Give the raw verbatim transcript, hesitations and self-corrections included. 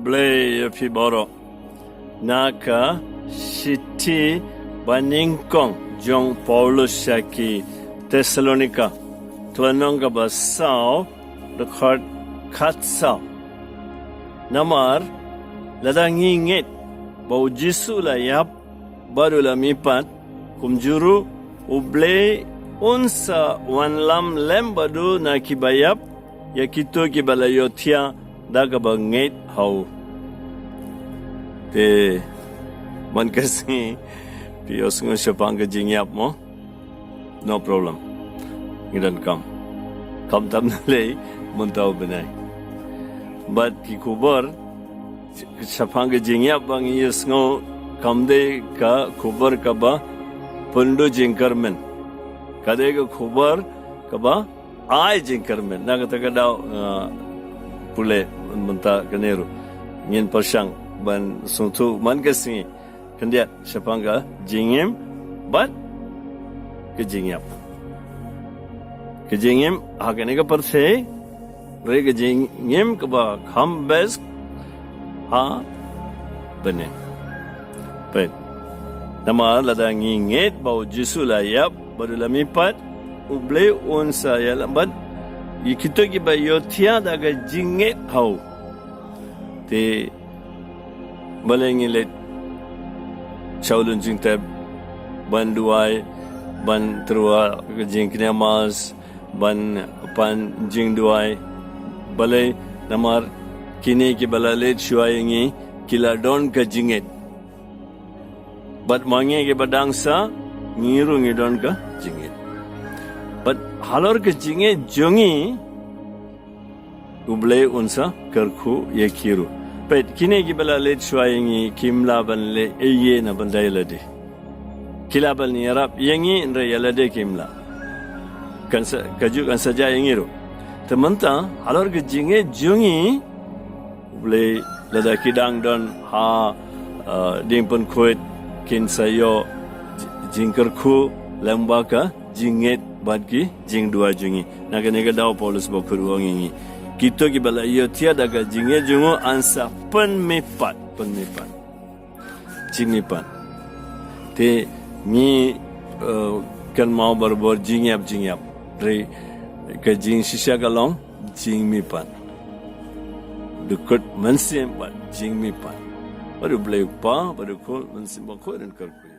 Blei ïa phi baroh. Na ka shithi banyngkong jong Paulus sha ki Thessalonika, ka lynnong kaba saw, dkhot khatsaw. Namar lada ngi ngeit ba U Jisu u la ïap bad u la mihpat, kumjuh ruh U Blei un sa wanlam lem bad u na kiba ïap ïa kito kiba la ïohthiah da kaba ngeit ha u. Te man ka sngi phi ïohsngew shaphang ka jingïap mo? No problem. Ngi donkam. Khamtam na lei mynta u bnai. Bad ki khubor shaphang ka jingïap ba ngi ïohsngew kam dei ka khubor kaba pynduh jingkyrmen. Ka dei ka khubor kaba ai jingkyrmen. Na kata ka daw, ah, pule mynta kane ruh ngin pyrshang ban sngewthuh man ka sngi khyndiat shaphang ka jingim bad ka jingïap. Ka jingim ha kane ka pyrthei, re ka jingim kaba kham best ha bneng. Peit. Namar lada ngi ngeit ba U Jisu u la ïap bad u la mihpat, U Blei un sa ïalam bad ïa kito kiba ïohthiah da ka jingngeit ha u. Te balei ngi leit sha u lum jingtep ban duwai, ban tyrwa ka jingkñia mass, ban pan jingduwai? Balei? Namar kine kiba la leit shuwa ïa ngi ki la don ka jingngeit. Bad ma ngi kiba dang sah, ngi ruh ngi don ka jingngeit. Bad halor ka jingngeit jong ngi, U Blei un sa kyrkhu ïa ki ruh. Peit, kine kiba la leit shuwa ïa ngi kim lah ban leh ei ei na bynta ïa lade. Ki lah ban ïarap ïa ngi, hynrei ïa lade kim lah. Kan sa, kajuh kan sa jia ïa ngi ruh. Te mynta halor ka jingngeit jong ngi, U Blei lada ki dang don ha, uh, diengpynkhuid, kin sa ïoh ji-, jingkyrkhu lyngba ka jingngeit bad ki jingduwai jong ngi. Na kane ka daw Paulus bakhuid u ong ïa ngi, kito kiba la ïohthiah da ka jingngeit jong u yn sa pynmihpat, pynmihpat. Jingmihpat. Te ngi, uh, kynmaw barabor jingïap, jingïap. Hynrei ka jingshisha ka long jingmihpat. Dkhot mynsiem bad jingmihpat. Bad U Blei U Kpa, bad U Khun, Mynsiem Bakhuid un kyrkhu.